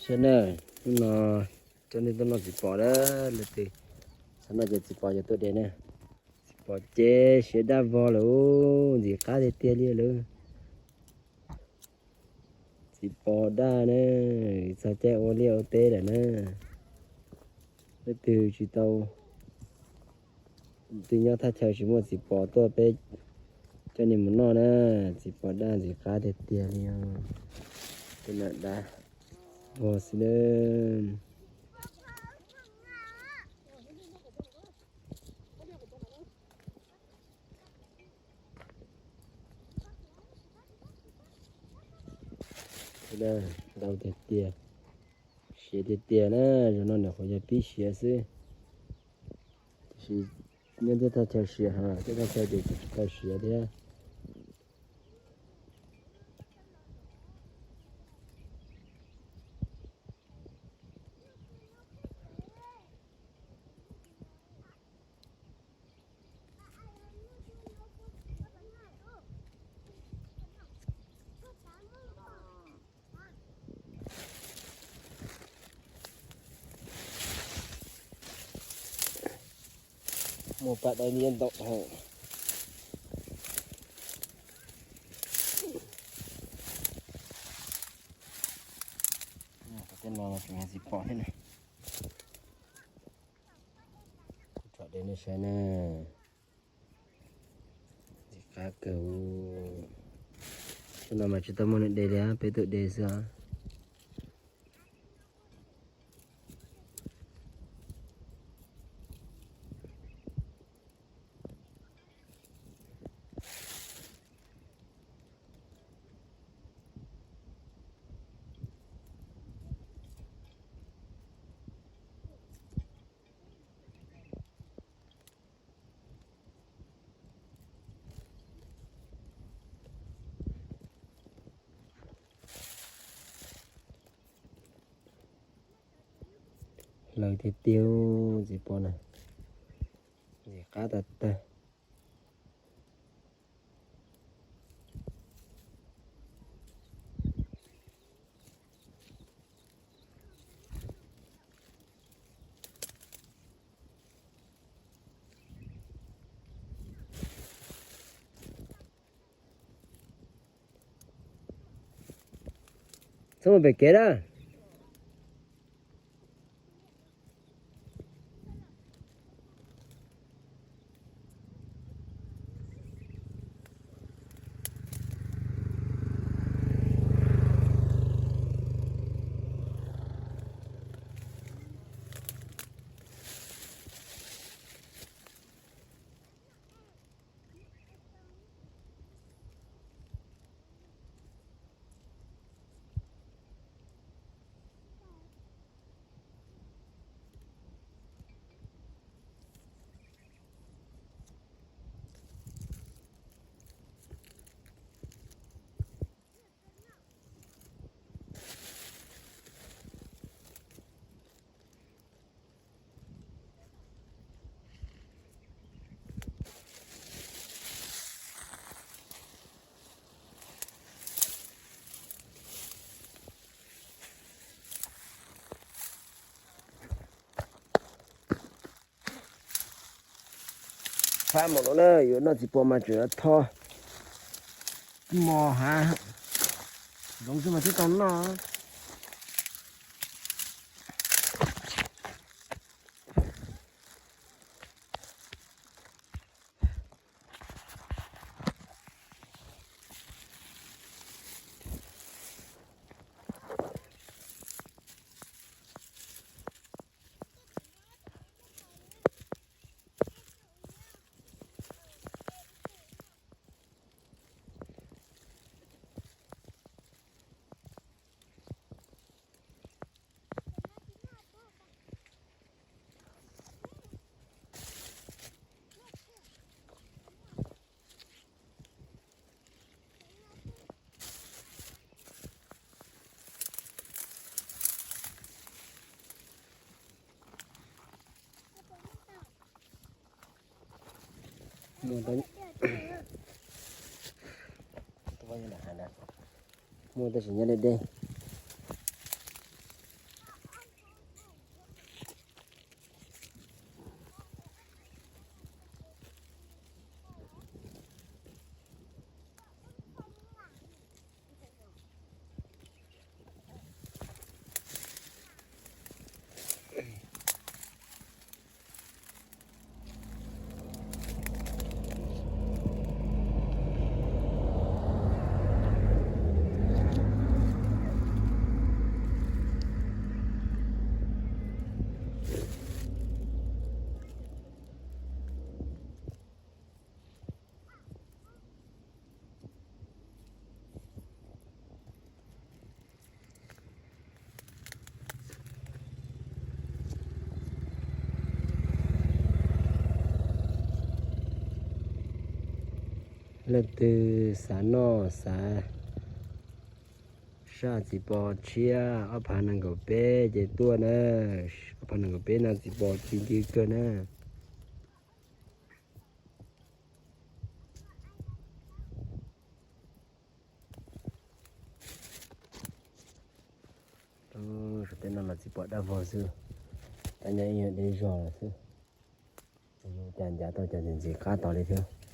Sawv daws, hnub no coj nej tuaj noj txiv pos na, leej twg xav noj ces txiv pos yuav tuaj de na. Txiv pos ces siav daj vog lawm, ntxim qab tiag tiag li lawm. Txiv pos daj na, txog caij ua liaj ua teb lawm na. Leej twg tsis tau, twg nyob thaj chaw tsis muaj txiv pos tuaj peb coj nej mus noj na. Txiv pos daj ntxim qab tiag tiag li os. Tej no daj vog xwb na. Ntau tiag tiag, siav tiag tiag na. Zaum no nyuam qhuav yog pib siav xwb, tiam sis nyob tej thaj chaw siav heev, tej thaj chaw ces tsis tau siav thiab. Muaj paj dawb liab ntau heev. Tej no tseem yog txiv pos thiab na. Tsom de nej saib na. Ntxim qab kawg. Tej no mas tsis tau muaj neeg de li, peb tuaj de xwb os. Hlawv tiag tiag, txiv pos na, ntxim qab tag tag. Txhob mus pem kev na. Txhab mus no na, yuav noj txiv pos mas tseem yuav tho mos hav zoov xwb mas thiaj tau noj. Muaj tab sis nyob deb deb. Leej twg xav noj xav saj txiv pos tshiab ob phav nees nkaum peb ces tuaj na. Ob phav nees nkaum peb no txiv pos ci ntws kawg na. Saum tej no los txiv pos daj vog xwb, tab nyob ib yam deb zog lawm xwb. Cas ncav tau cov ntxim ntxim qab tod li thiab.